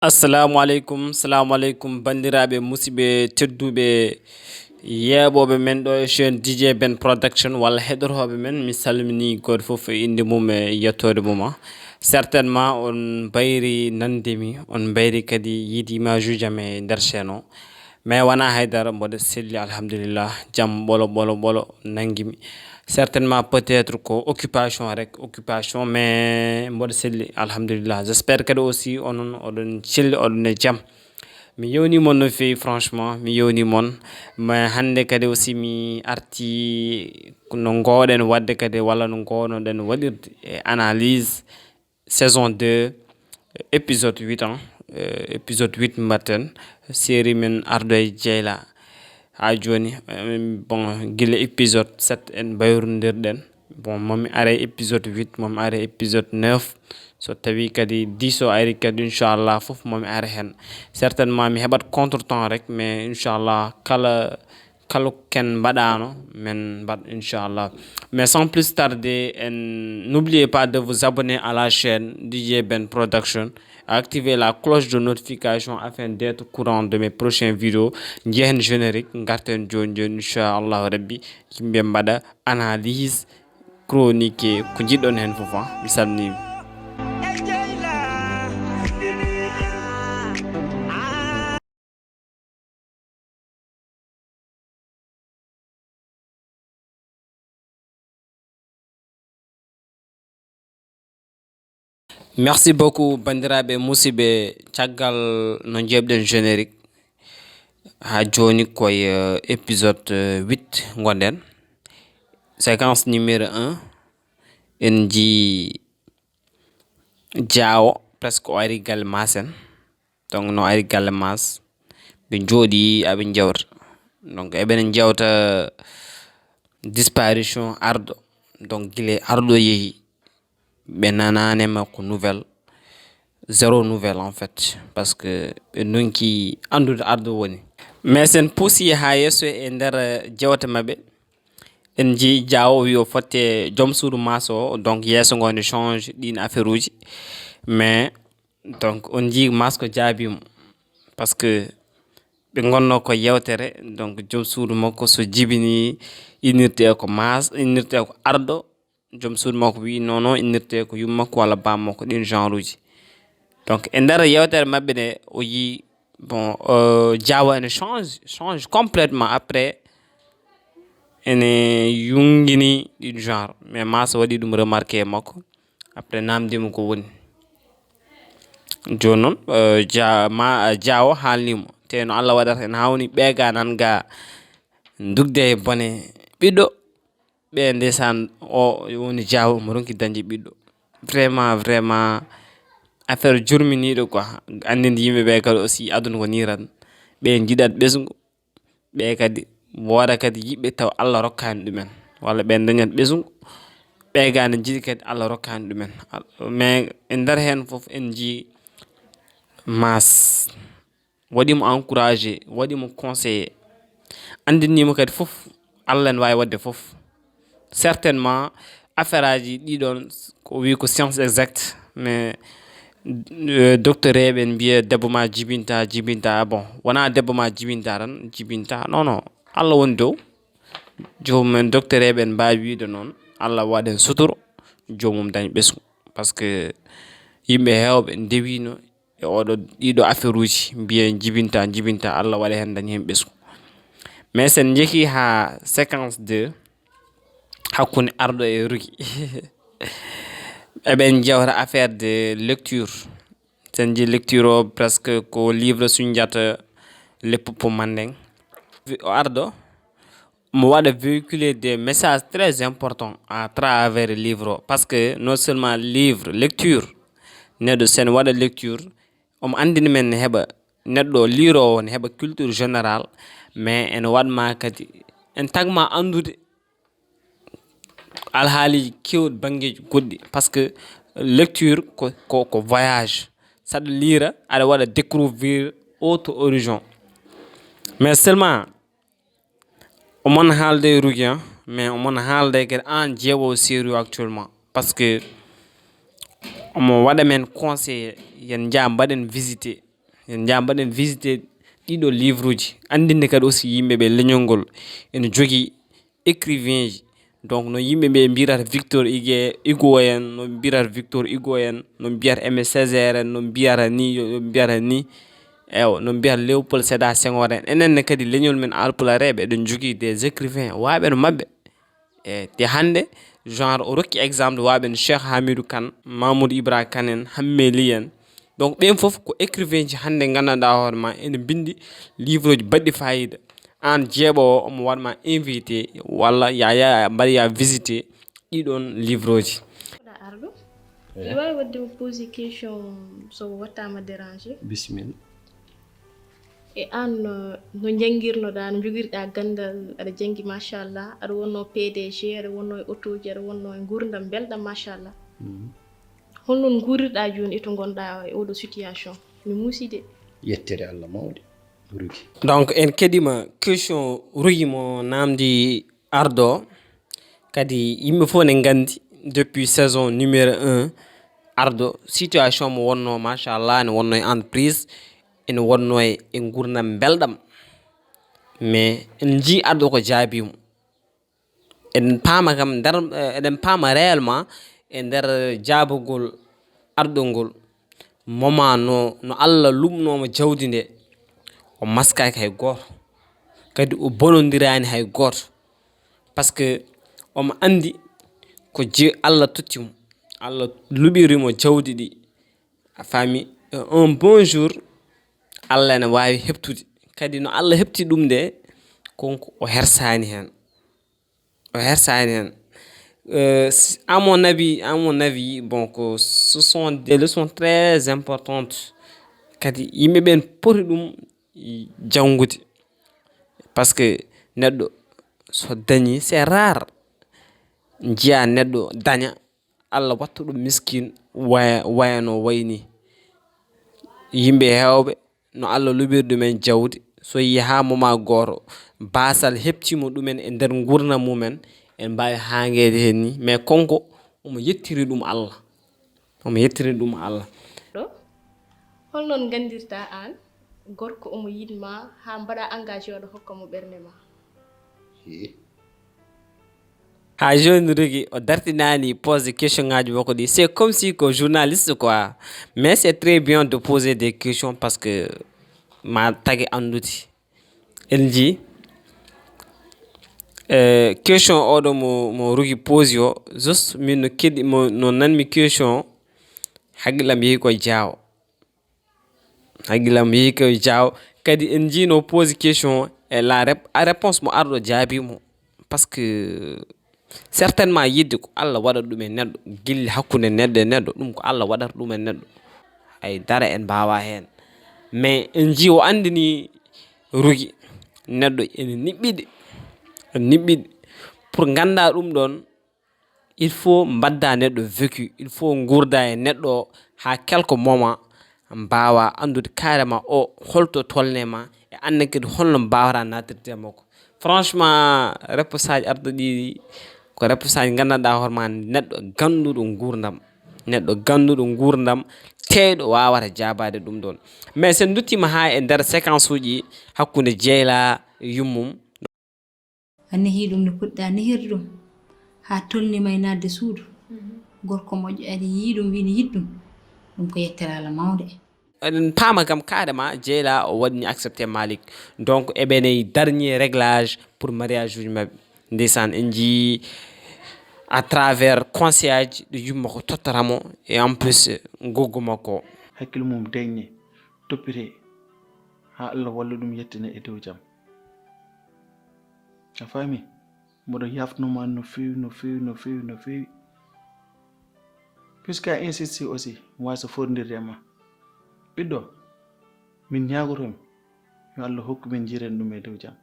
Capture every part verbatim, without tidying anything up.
Assalamu aleykum, salamu aleykum, banndiraaɓe, musidɓe tedduɓe, yeeɓooɓe men ɗo e chaîne D J Ben Production walla heɗotooɓe men. Mi salmini gooto fof e innde mum e yettoode mum. Certainement, on mbayri nande mi, on mbayri kadi yiide image uji am e nder chaîne o. Mais wonaa haydara, mboɗo selli, alhamdulillah, jam ɓolo, ɓolo, ɓolo nanngi mi. Certainement, peut-être ko occupation rek, occupation, mais mboɗo selli, alhamdulillah. J'espère kadi aussi onon oɗon celli, oɗon e jam. Mi yewni mon no feewi, franchement, mi yewni mon. Mais hannde kadi aussi mi arti no ngoowɗen waɗde kadi, walla no ngoownoɗen waɗirde e analyse saison deux, épisode huit, hein, euh, épisode huit mbaɗten, série men Ardo e Jeyla. Haa jooni, euh, bon, gila épisode sept en mbayrondirɗen. Bon, momi are épisode huit, momi are épisode neuf. So tawi kadi dix o ari kadi, inchallah, fof momi are heen. Certainement, mi heɓat contretemps rek, mais inchallah, kala, kala ken mbaɗano, men mbaɗ, inchallah. Mais sans plus tarder, en, n'oubliez pas de vous abonner à la chaîne D J Ben Production, activer la cloche de notification afin d'être au courant de mes prochaines vidéos. Njehen générique, ngarten jooni jooni, inchallah rabbi, yimɓe mbaɗa analyse, chronique, ko njiɗɗon heen fof, ah. Mi salminiima. Merci beaucoup, banndiraaɓe, musidɓe. Caggal no njeeɓɗen générique, haa jooni koye, euh, épisode, euh, huit ngonɗen. Séquence numéro un, en njii Jaawo, presque o ari galle Maas en. Donc, no ari galle Maas, ɓe njooɗi, aɓe njewta. Donc, eɓen njewta disparition Ardo. Donc, gila Ardo yehi, ɓe nanaani e makko nouvelle. Zéro nouvelle, en fait, parce que ɓe ndonki anndude Ardo woni. Mais sen puusi haa yeeso e nder jewte maɓɓe, en njii Jaawo o wi o fotte joom suudu Maas o, donc yeeso ngo ne change ɗiin affaire uji. Mais, donc, on njii Maas ko jaabii mo, parce que ɓe ngonno ko yewtere, donc joom suudu makko so jibini, innirte ko Maas, innirte ko Ardo, joom suudu makko wi non non, innirte ko yumma makko walla baaba makko, ɗin genre uji. Donc, e nder yewtere maɓɓe nde, o yi, bon, euh, Jaawo ene change, change complètement après, ene yungini ɗin genre. Mais Maas waɗi ɗum remarqué e makko. Après, namdi mo ko woni. Jooni noon, euh, Ja-, ma, Jaawo haalni mo. Te no Allah waɗata en hawni ɓeega nan ga dugde e bone ɓiɗɗo. Ɓe ndeysaan, o woni Jaawo, omo ronki dañde ɓiɗɗo. Vraiment, vraiment, affaire jurminiiɗo quoi. Anndinde yimɓe ɓe kadi aussi, aduna ko nii tan. Ɓe njiɗat ɓesngu, ɓe kadi wooda kadi yiɗɓe taw Allah rokkaani ɗumen. Walla ɓe dañat ɓesngu, ɓe ga ne njiɗi kadi Allah rokkaani ɗumen. Mais e nder heen fof en njii Maas. Waɗi mo encouragé, waɗi mo conseillé, anndinii mo kadi fof, Allah ne waawi waɗde fof. Certainement, affaire aji ɗi ɗoon, ko wi ko science exacte, mais, euh, docteur eɓe mbiya debbo ma jibinta, jibinta. Bon, wonaa debbo ma jibinta tan, jibinta. Non, non, Allah woni dow. Joomum en docteur eɓe mbaawi wiide noon, Allah waɗen suturo, joomum dañ ɓesngu. Parce que yimɓe heewɓe ndewino e oɗo, ɗiɗo affaire uji, mbiyen jibinta, jibinta, Allah waɗa heen, dañi heen ɓesngu. Mais sen njehii haa séquence deux, hakkunde Ardo e Rugi. Eɓen jewta affaire de lecture. Sen njii lecture o, presque ko livre Sunjata Leppopo Mandeng. O Ardo, omo waɗa véhiculer des messages très importants à travers livre o. Parce que non seulement livre, lecture, neɗɗo sen waɗa lecture, omo anndini men ne heɓa neɗɗo liiroowo ne heɓa culture générale, mais ene waɗ ma kadi, en tagma anndude alhaaliji keewɗi banngeeji goɗɗi. Parce que lecture ko, ko, ko voyage. Saɗa liira, aɗa waɗa découvrir autre horizon. Mais seulement, omon haalde e Rugi, hein, mais omon haalde kadi aan jeewo sérieux actuellement. Parce que omo waɗa men conseil, yen njaa mbaɗen visité. En njaha mbaɗen visité ɗiɗo livre uji, anndinde kadi aussi yimɓe ɓe leñol ngol ene jogii écrivain ji. Donc no yimɓe ɓe mbiyata Victor Hugo, Hugo en, no mbiyata Victor Hugo en, no mbiyata Aimé Césaire en, no mbiyata ni, yo- yo mbiyata ni. Ewa, no mbiyata Léopold Sédar Senghor en. Enen ne kadi leñol men Haalpulareeɓe eɗen njogii des écrivains waaɓe no maɓɓe. E te hannde, genre o rokki exemple waaɓe no Cheikh Hamidou Kane, Mamoudou Ibra Kane en, Hammeli en. Donc ɓen fof ko écrivain ji hannde nganndanɗaa hoore ma ene mbinndi livre uji baɗɗi fayida. Aan jeeɓoowo omo waɗ ma invité walla ya ya mbaɗa ya visité ɗiɗon livre uji. Aɗa arɗo? Eyi. Aɗa waawi waɗde mo posé question so waɗtaama dérangé? Bisimilla. E aan no, no njanngirnoɗaa, no njogirɗaa ganndal, aɗa janngi machallah, aɗa wonnoo P D G, aɗa wonnoo e otooji, aɗa wonnoo e nguurndam mbelɗam machallah. Mhm. Holno nguurirɗaa jooni e to ngonɗaa e oɗo situation? Mi muusii de. Yettere Allah mawɗe, Rugi. Donc en keɗiima question Rugi mo naamndi arɗo. Kadi yimɓe fof ne nganndi depuis saison numéro un arɗo situation mo wonnoo machallah, ene wonnoo e entreprise, ene wonnoo e e nguurndam mbelɗam. Mais en njii arɗo ko jaabii mo. Eɗen paama kam nder, eh, eɗen paama réellement e nder jaabagol arɗo ngol, moment no, no Allah luɓnoomo jawdi nde, o maskaaki hay gooto. Kadi o bonondiraani hay gooto. Parce que omo anndi ko je Allah totti mo. Allah luɓiri mo jawdi ɗi. A faami? Un bon jour, Allah ene waawi heɓtude. Kadi no Allah heɓti ɗum nde, konko o hersaani heen. O hersaani heen. Euh, s- à mon avis, à mon avis, bon, ko ce sont des leçons très importantes. Kadi yimɓe ɓen poti ɗum janngude. Parce que neɗɗo so dañi, c'est rare njiya neɗɗo daña, Allah watta ɗum miskin waya, waya no wayni. Yimɓe heewɓe no Allah luɓiri ɗumen jawdi, so yahaa moma gooto, baasal heɓtiima ɗumen e nder nguurndam mumen, en mbaawi haangeede heen ni. Mais konko, omo yettiri ɗum Allah. Omo yettiri ɗum Allah. Ɗo, holno nganndirtaa aan gorko omo yiɗ ma haa mbaɗa engagé oɗo hokka mo ɓernde ma? Hi. Haa jooni Rugi o dartinaani posé question ngaaji makko ɗi. C'est comme si ko journaliste quoi. Mais c'est très bien de poser des questions parce que ma tagi anndude. En njii, eh, question oɗo mo, mo Rugi posé o, juste min no keɗi, mo, no nanmi question o, hakkillam yehi koye Jaawo. Hakkillam yehi koye Jaawo. Kadi en njii no posé question e la rép-, a réponse mo arɗo jaabii mo. Parce que certainement yidde ko Allah waɗat ɗum e neɗɗo, gilli hakkunde neɗɗo e neɗɗo, ɗum ko Allah waɗata ɗum e neɗɗo. Hay dara en mbaawaa heen. Mais en njii o anndini Rugi, neɗɗo ene niɓɓiɗi, ene niɓɓiɗi. Pour ngannda ɗum ɗoon, il faut mbaɗda neɗɗo vécu, il faut nguurda e neɗɗo o haa quelque moment mbaawa anndude carrément o holto tolne ma, e annde kadi holno mbaawata nattirde e makko. Franchement, réponse aji arɗo ɗi ko réponse aji nganndanɗaa hoore ma neɗɗo gannduɗo nguurndam. Neɗɗo gannduɗo nguurndam, teyɗo waawata jaabaade ɗum ɗoon. Mais so en nduttiima haa e nder séquence uji hakkunde Jeyla e yummum, A nehi ɗum no poɗɗa nehirde ɗum, haa tolni ma e naatde suudu. Gorko moƴƴo ari yii ɗum, wii no yiɗi ɗum. Ɗum ko yettere Allah mawnde. Eɗen paama kam carrément, Jeyla o waɗni accepté Malick. Donc, eɓe nayi dernier réglage pour mariage uji maɓɓe. Ndeysaan, en njii à travers conseil aji ɗo yumma ko tottata mo, et en plus, goggo makko o. Hakkille mum deññi, toppitee, haa Allah walla ɗum yettina e dow jam. A faami? Mboɗo yaafno ma no feewi, no feewi, no feewi, no feewi. Puisque a insiste aussi, mi waasa foorndirde e ma. Ɓiɗɗo, min ñaagoto mi, yo Allah hokku min njiiren ɗum e dow jam.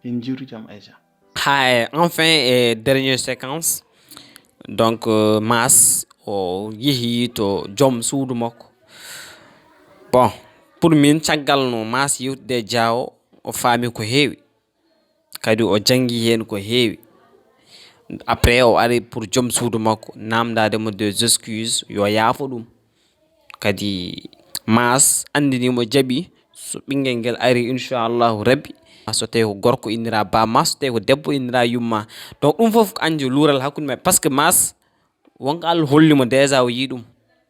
En njiiru jam, Aïcha. Haa e, enfin, e dernière séquence, donc, euh, Maas o yehi to joom suudu makko. Bon, pour min, caggal no Maas yewtude e Jaawo, o faami ko heewi. Kadi o janngi heen ko heewi. Après, o ari pour joom suudu makko, naamndaade mo des excuses, yo yaafo ɗum. Kadi Maas anndini mo, jaɓi, So ɓinngel ngel ari, inchallahu rabbi, so tawi ko gorko innira ba ma, so tawi ko debbo innira yumma. Donc ɗum fof ko anjo luural hakkunde maɓɓe, parce que mas wonko Allah holli mo déjà, o yii ɗum.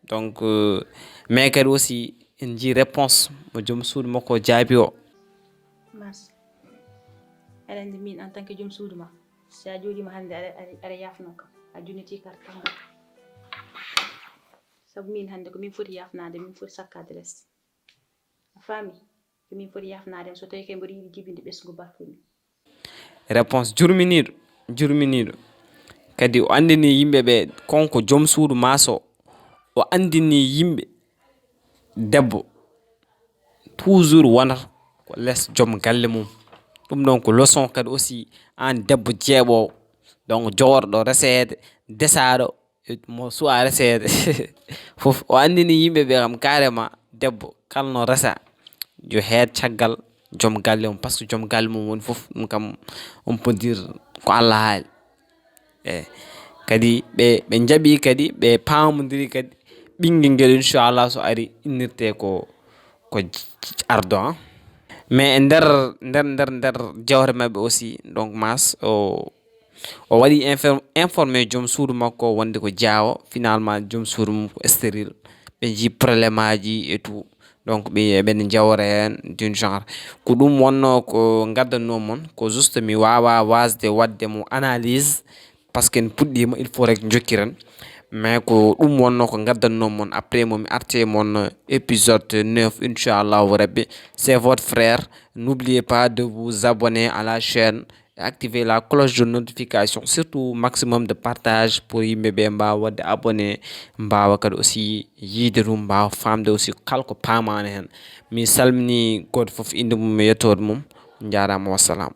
Donc euh, mais kadi aussi en jii réponse mo joom suudu makko o jaabi o. Mas, aɗa anndi min en tant que joom suudu ma, si a jooɗima hannde aɗa yafno kam, a junniti kar tanga. Sabu min hannde ko min foti yafnade, min foti sakkade les. A faami? Ko min foti yafnade, so tawi kay mboɗo yiɗi jibinde ɓesngu battu mi. Réponse jurminiiɗo, jurminiiɗo. Kadi o anndini yimɓe ɓe, konko joom suudu maso, o anndini yimɓe debbo toujours wonata ko les joom galle mum. Ɗum ɗon ko leçon kadi aussi, aan debbo jeeɓoowo, donc jogorɗo reseede, desaaɗo, mo suwa reseede. Fof o anndini yimɓe ɓe kam carrément, debbo kala no resa, yo heed caggal joom galle mum, parce que joom galle mum woni fof. Ɗum kam on peut dire ko Allah haali. E kadi ɓe ɓe njaɓi, kadi ɓe pamodiri kadi, ɓinngel ngel inchallah so ari innirte ko ko ardo an. Mais e nder nder nder nder jawre maɓɓe aussi, donc mas o o waɗi informé joom suudu makko wonde ko jaawo, finalement joom suudu mum ko stérile. Ɓe njii problème aji et tout, donc ɓe ɓene jawra heen d'une genre. Ko ɗum wonno ko ngaddanno mon, ko juste mi wawa wasde wadde mo analyse, parce que en puɗɗima, il faut rek jokkiren. Mais ko ɗum wonno ko ngaddanno mon, après mo mi arte mon épisode neuf inchallahu rabbi. C'est votre frère, n'oubliez pas de vous abonner à la chaîne et activer la cloche de notification, surtout maximum de partage pour yimɓe ɓe mbawa wadde abonné, mbawa kadi aussi yiide ɗum, mbawa famde aussi kala ko pamani hen. Mi salmini goto foof inde mum e yettode mum. Jarama, wassalam.